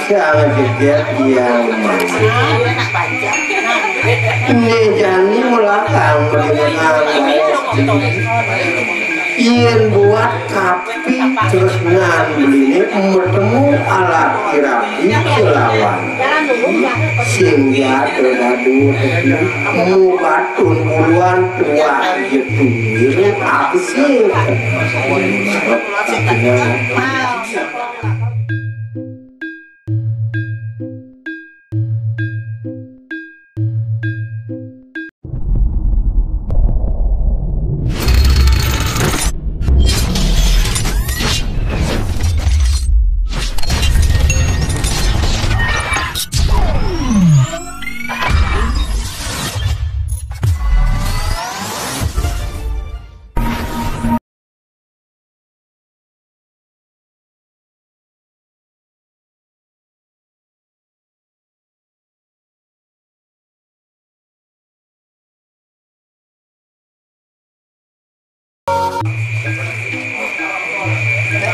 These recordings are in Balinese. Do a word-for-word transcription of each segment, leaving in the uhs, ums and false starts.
Sang jeget yang manis. Né jani melakang mendengar. Yén buat kapi tresnan beliné metemu alat kirabi kelawan. Sing jatuh dadu mubatun buluan tuak jetuwir aksi.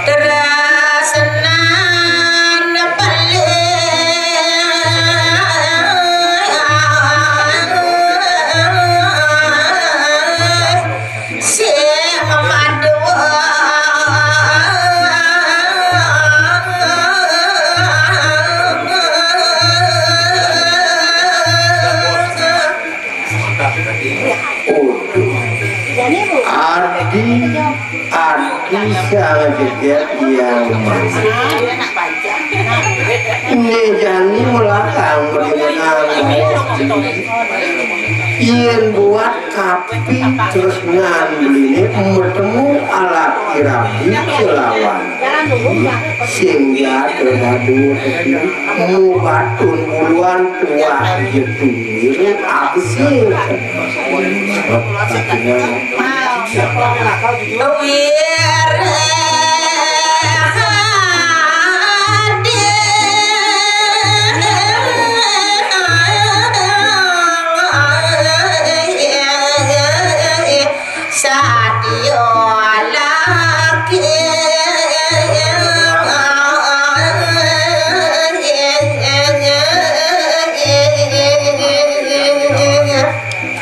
Tresnan pelih sing madué. Adi, adi sang jeget yang manis. Né jani melakang mendengar. Yén buat kapi tresnan beliné metemu alat kirabi kelawan. Sing jatuh dadu mubatun buluan tuak jetuwir aksi. Sadia lagi.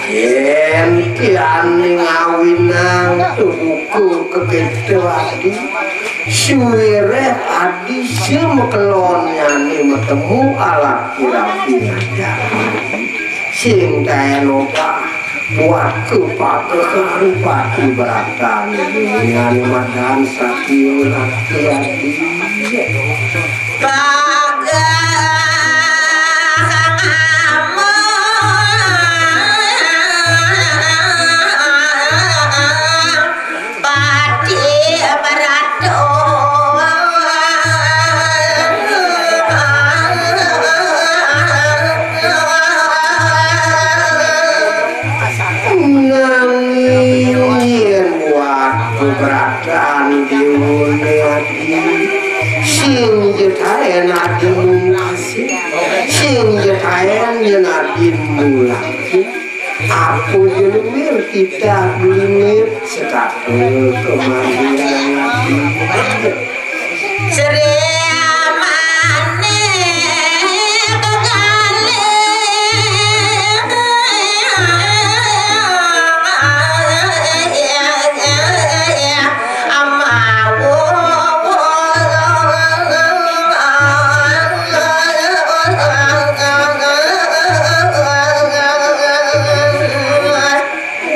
Yén tiang ngawinang tubuhku kepéda adi, suwireh adi sing makelonnyané matemu alat kirang pinajah. Sing taén obah buat kepakehan pati beratan, dengan madan saking ati-ati. Pakehan pati berato. Nanging yén buat keberatan diwuni adi, sing jetaén adi mungkasi, sing jetaén yén adi mulaki. Apa jelemir kita beliné setata kemarian ati. Sri Amane kegalih.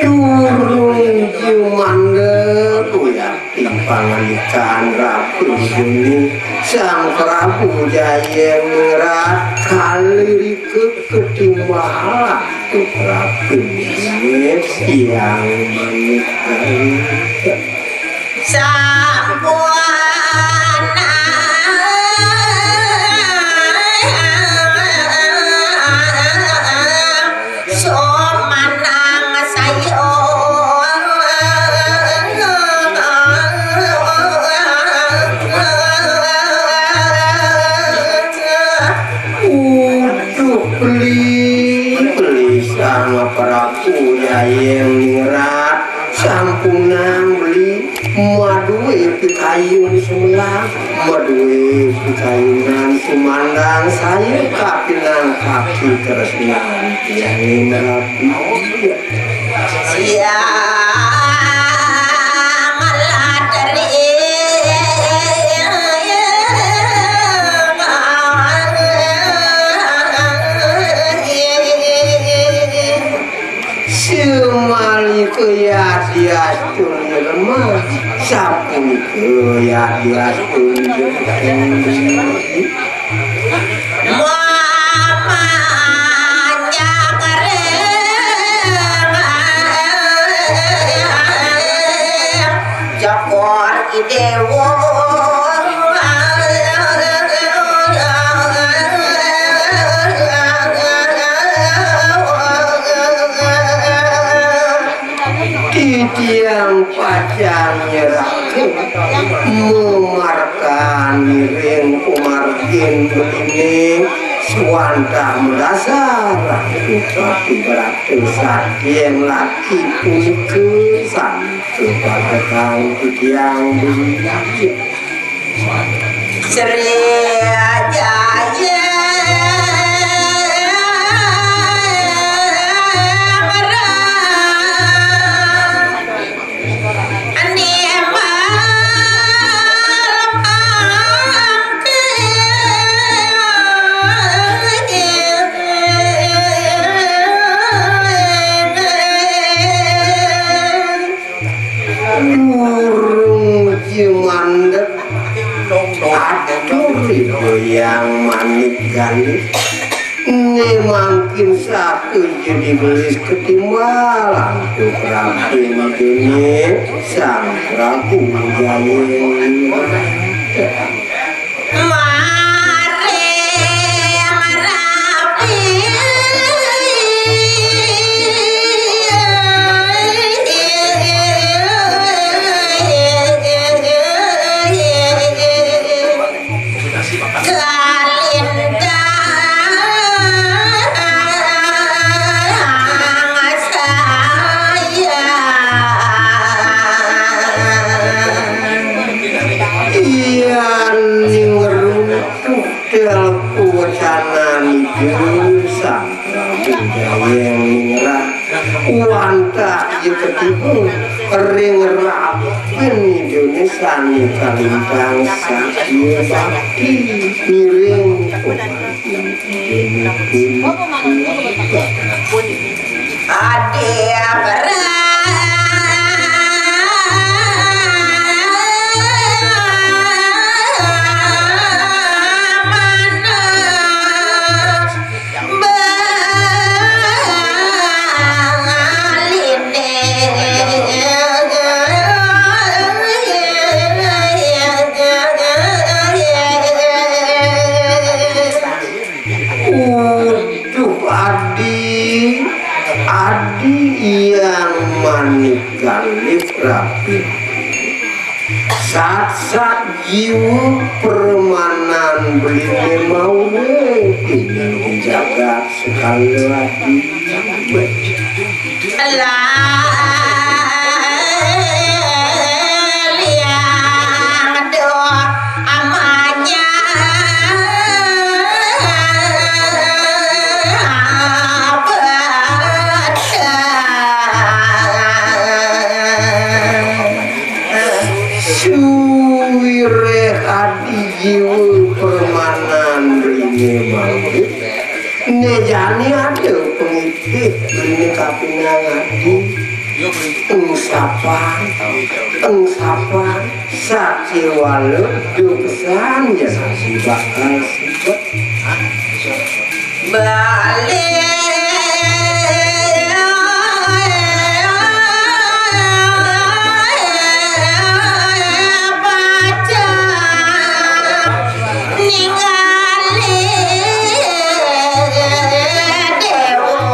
Durung jumandeg uyah timpang andikan Ratu Juni, Sang Prabu Jayeng Rat kalirika ketimbang Ratu Juni yang manik. Sampun sumanang saya. Uduh beli, beli Sang Prabu Jayeng Ningrat. Sampunang beli madué pikayun sebelah, madué pikayunan Mandang saya kapinang kaki tresnan tiang Rabi. Siang latri. Sumalika yadiastun lemah, sapunika yadiastun lemah. Cokor Idewa. Titiang pacang nyerahke mamarkan ring pamargin begini, suantah madasar utapi berarti saking laki punika sami kepadesan titiang beli. Sri Jaya Merah. Durung jemandek atur goyang manik galih. Né mangkin sakeja digelis ketimbal antuk ramping déné Sang Prabu Jayeng. Maring rapi. Kalintang saya. Iya ning runtuh tel kuwacananipun Sang Prabu Jayeng ningrat. Wantah ya ketipu ring rapin Idané sané kalintang satya bakti ngiring. Adi Uduh adi, adi yang manik galih rapi. Satsat jiwa permanan beliné mauné tinggal di jagat sekala adi. Lah liang doh amanya abad. Suwiréh adi jiwa permanan riné mangké, né jani ada pengitih riné kapinang adi. Eng sapan, eng sapan, sakéwala dukesan ya sasi bakal sibet. Bali pacang ningali déwa.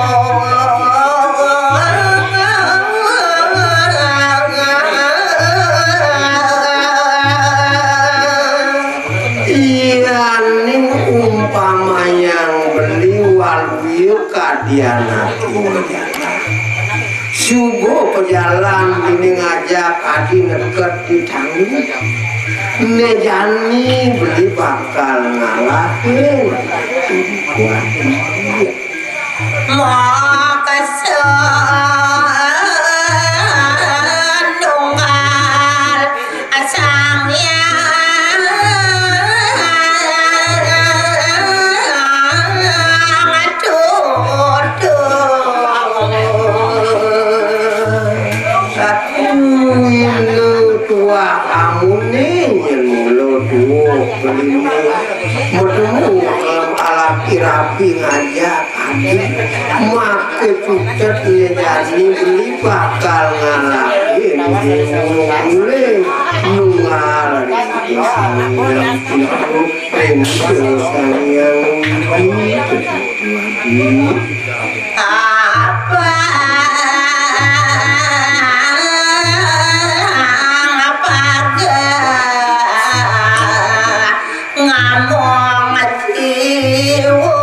Iyaning umpamayang beli waluya kadian ati Suba pajalan bini ngajak adi neked di tangi. Né jani beli bakal ngalahin. Wah, iya. Makasih nunggal Sang Hyang Tutu. Kuwi lho tuah amuné nyén mula tuah beliné. Medemu alaki rabi ngajak adi. Maké cutet nyé jani beli bakal ngalahin déwa mulih nunggal ring Sang Hyang Tutu, ring Sang Hyang Widi. Abang apa ngamong jiwa.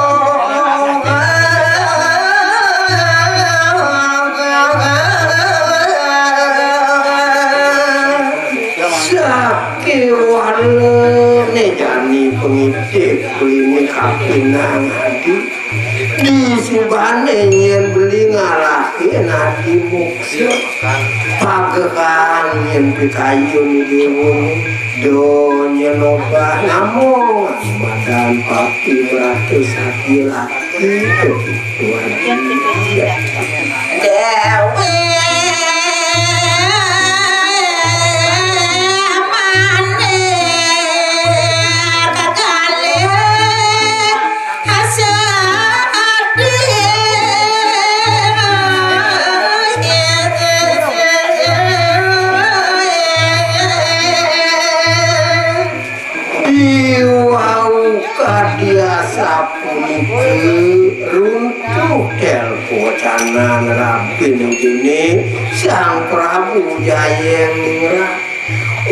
Sakéwala né jani pangidih beliné kapinang adi. Disubané nyén beli ngalahin adi moksa. Pagehan nyén pikayun déwa. Donya noba ngamong madan pati meratus adi laki. Déwi manik kekalih sedih. Iwau kadi asapunika runtuh telpo canan rabin dene Sang Prabu Jayeng Ningrat.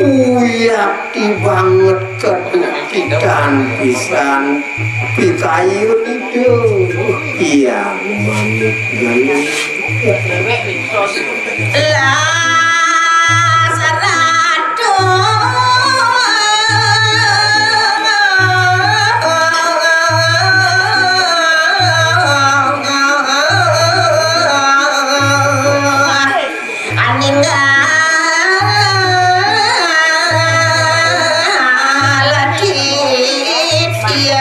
Uyati banget kedukitan pisan pikayun itu. Iya, manut galuh. Lah, saratu. Aninggal titiang.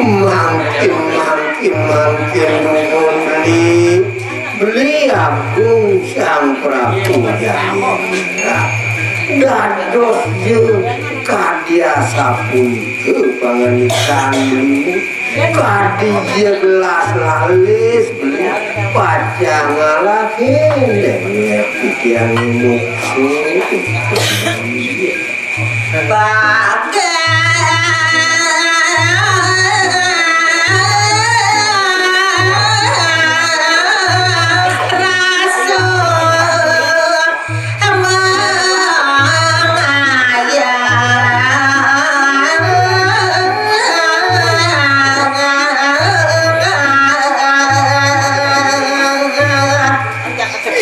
Mangkin, mangkin, mangkin nuhun beli, beli agung Sang Prabu Jayeng. Dados ya kadi asapunika pangandikan beli. Kadi ya gelas lalis beli pacang ngalahin dewek titiang muksu. Bagas rasa mangayang.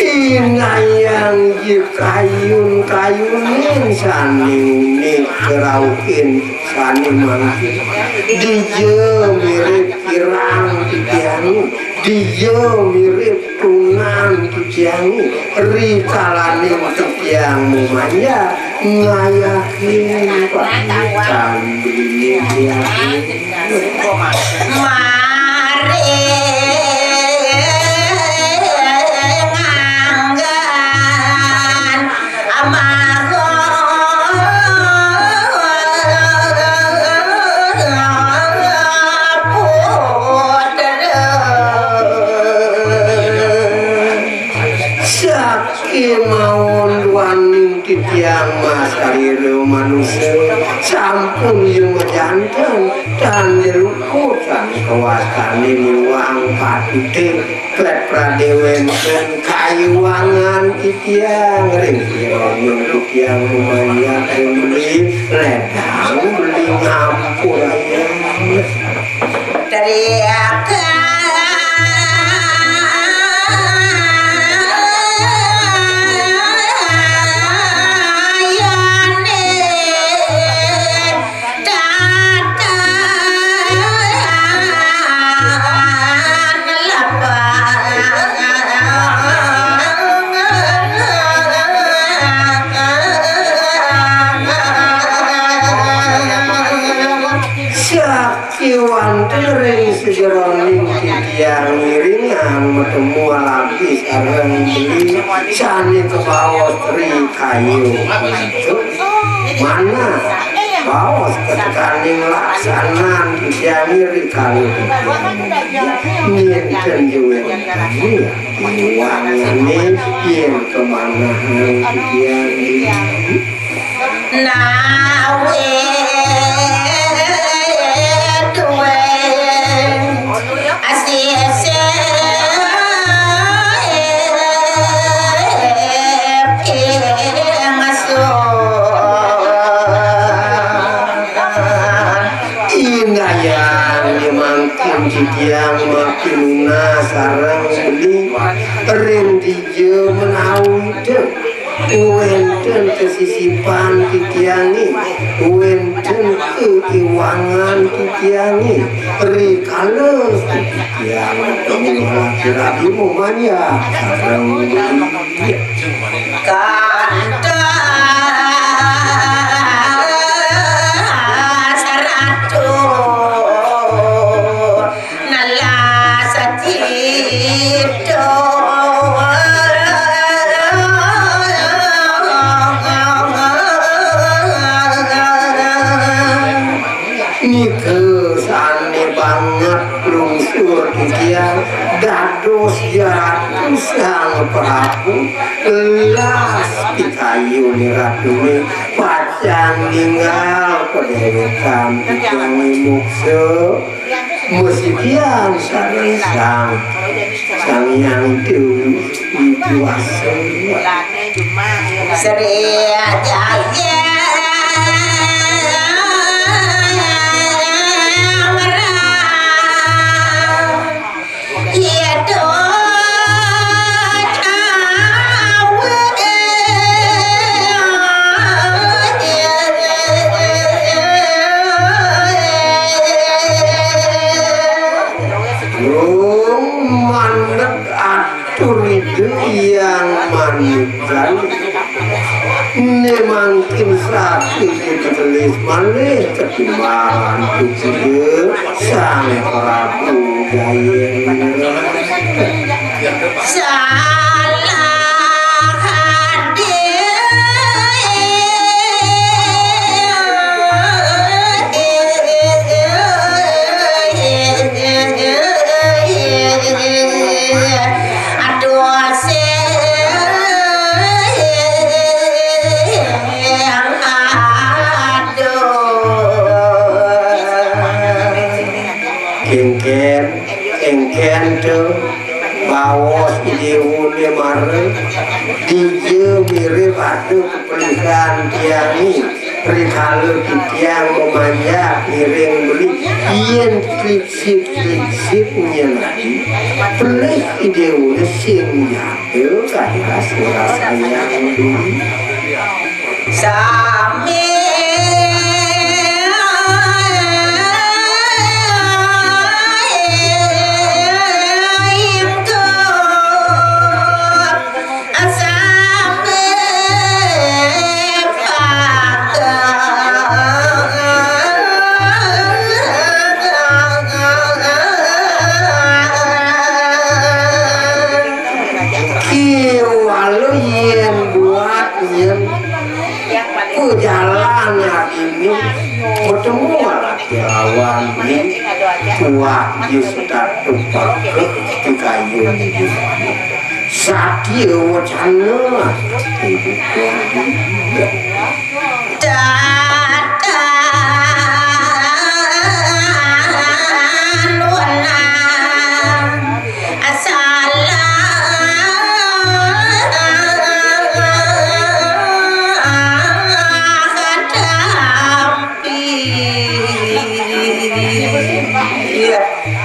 Inayang ya kayun-kayunin sané unik kerauhin sané mangkin. Dija mirip kirang titiang, dija mirip tunan titiang, rikalaning titiang mumanjak ngayahin pamitan beliné titiang. Mari nganggan amaho putra. Sakémaon duaning titiang masarira manusa, sampun ya majanten, tan nyeluput tan kawastané miwah patuté, pét pradéwénten kayuwangan titiang ring sira titiang mamanjak beli, ledang beli ngampurayang. Teriakan Kiwanten ring sajeroning titiang ngiringang matemu alapi sareng beli sane kabaos ri kayu. Manah baos katekaning laksanan titiang ri kayu titiang. Nenten juwet kami ya. Iwangane yen kemanahan titiang. Nawe duwe asise masuk. Inayang mangkin titiang makin nunas sareng beli ring dija menawi wenten kasisipan titiange, wenten kaiwangan titiange, rikala titiang ketemu laki-laki mamanja sareng kanta saratu. Nala satito. Nika sane banget lungsur titiang dados jaratu Sang Prabu, las pikayune ratune pacang ninggal padewekan titiange moksa. Masikian sareng Sang, Sang Hyang Dewi Widiwasa. Sri Jaya Wara. Iya, to. Rung mandeg atur ida yang manik jani. Ne mangkin sati ditelis malih ketimbang antuk ida Sang Prabu Jayendra. Salah hadir. Aduh, sing, aduh. Kéngkén, kéngkén to, baos idéwané mara, dija mirib ada pepelihan tiangé, rikala titiang mamanjak ngiring beli, yén klicit-klicit nyén adi, pelih idéwané sing jaga, kadi rasa-rasanya beli. Sami Kiwala yén buat nyén ku jalan ini bertemu lagi lawan ini kuat di sekat tempat ke kayu ini. Satya wacana. Tata nuwun. Salah tampi.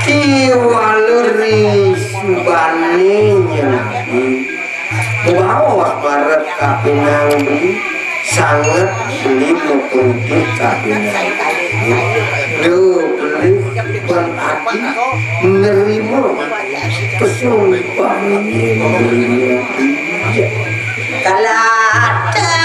Kiwala ri subané nyén adi. Baos marep kapinang beli, sanget beli muputih kapinang. Duh, beli berarti nerima pesumpah nyén beli. Kalata.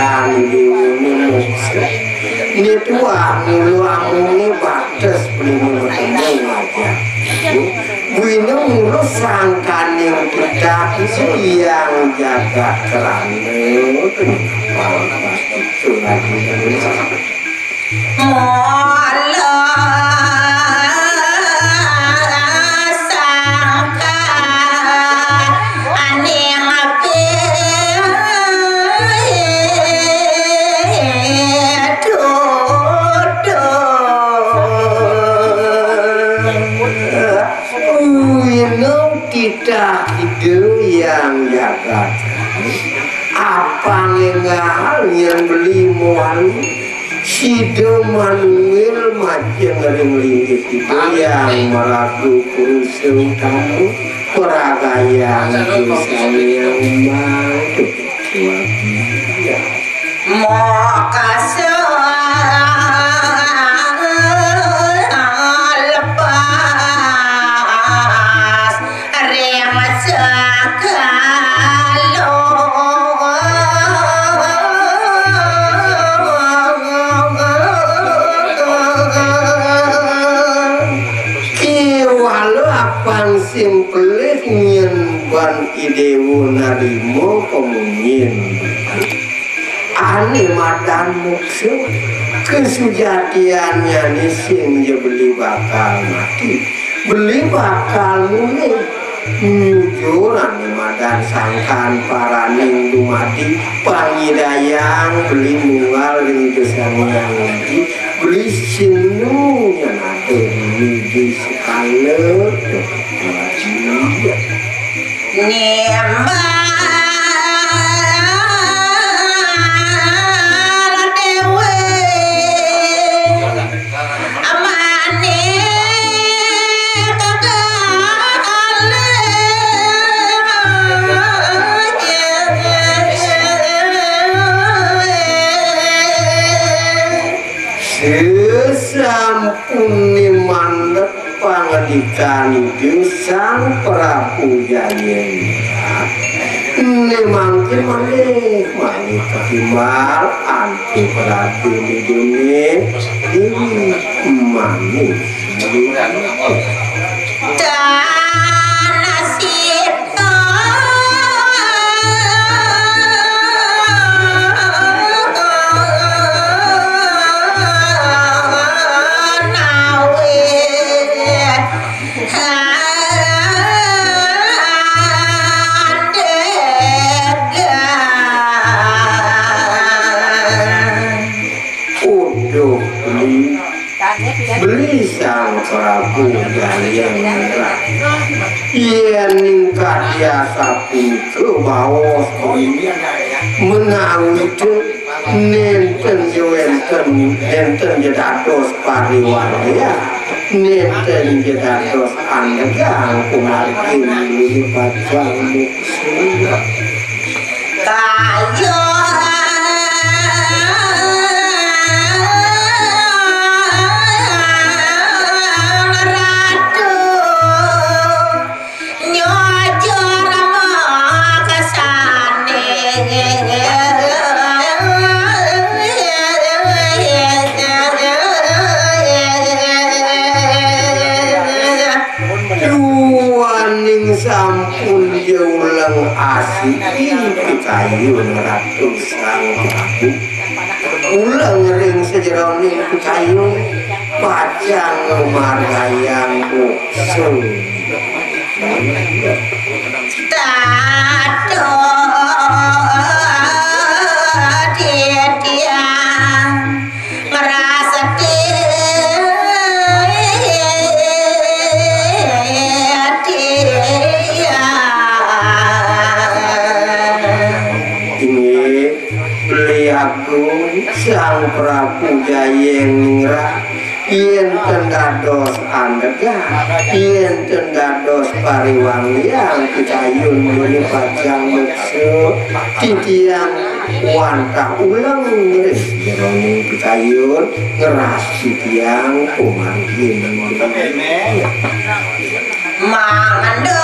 Anu déwéné moksa. Né tuah mula amoné bates beliné matemu ngajak. Buina mula sangkaning titah Ida Hyang Jagat Krana. Itu lagi. Mula sangkaning pituduh. Wina titah Ida Hyang Jagat. Apang énggal yén beli mual sida manungil majeng ring linggih Ida Hyang Maraga Purusa Utama, paragayang Ida Sang Hyang Umang. Moksa lepas ring segala. Kéwala apang sing pelih nyén ban I Déwa narima pamunyin. Ané madan moksa, kasujatiannyané sing ja beli bakal mati, beli bakal mulih. Nyujur ané madan sangkan paraning dumadi, panyidayang beli munggal ring Ida Sang Hyang Widhi, beli sinu nyan ada di sekala. Nimbal déwé amané kekalih. Sasampuné mandeg pangandikan Ida Sang Prabu Jayendra, né mangkin malih, malih katimbal antuk Radén Idané Déwi Manik. Tan sida nawé andegan. Uduh, beli, beli Sang Prabu Jayendra. Yén ningkat ya sapunika baos beli, menawi té nénten ja wénten, nénten ja dados pariwara, nénten ja dados andegan kumargin, beli pacang muksa. Kayun ratu nyujur maksané. Duaning sampun ja uleng asiki pikayun Ratu Sang Prabu. Uleng ring sajeroning pikayun pacang ngamargiang moksa. Tato titiang ngrasa titiang. Inggih, beli agung Sang Prabu Jayeng Ningrat, yén ten dados andegan, yén ten dados pariwangiang pikayun, beli pacang muksa titiang wantah uleng ring jeroning pikayun, ngeras titiang pamargin. Mangda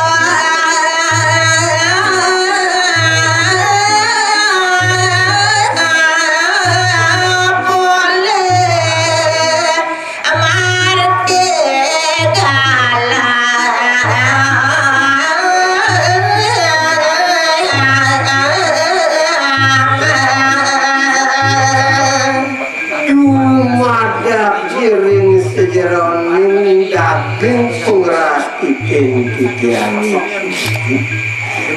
Dumadak jiring sajeroning daging pangrastitin titiang niki.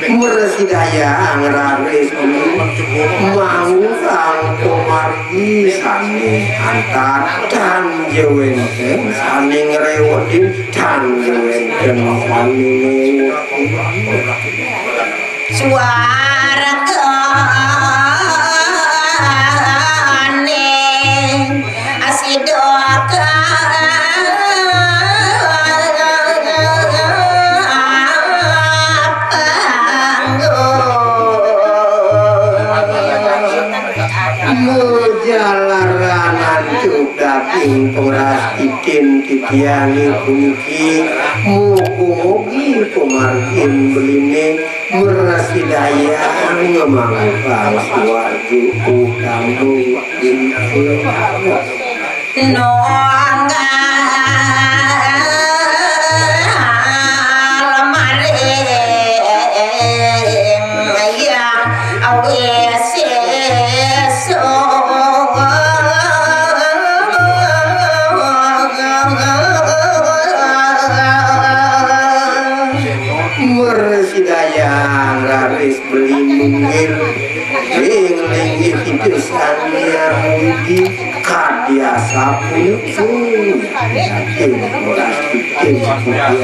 Mrasidayang raris mangguhang pamargi sane antar tan ja wenten sane ngrewetin tan ja wenten sane ngrewetin. Swargane asida ka panggung. Majalaran antuk daging pangrastitin titiange puniki, mugi-mugi pamargin beline mrasidayang ngamangkang suwarga utama wingking. Nonggal maring yang awis esuk. Mrasidayang raris beli munggil ring linggih Ida Sang Hyang Widhi, kadi asapunika. Ing oras ing pujian.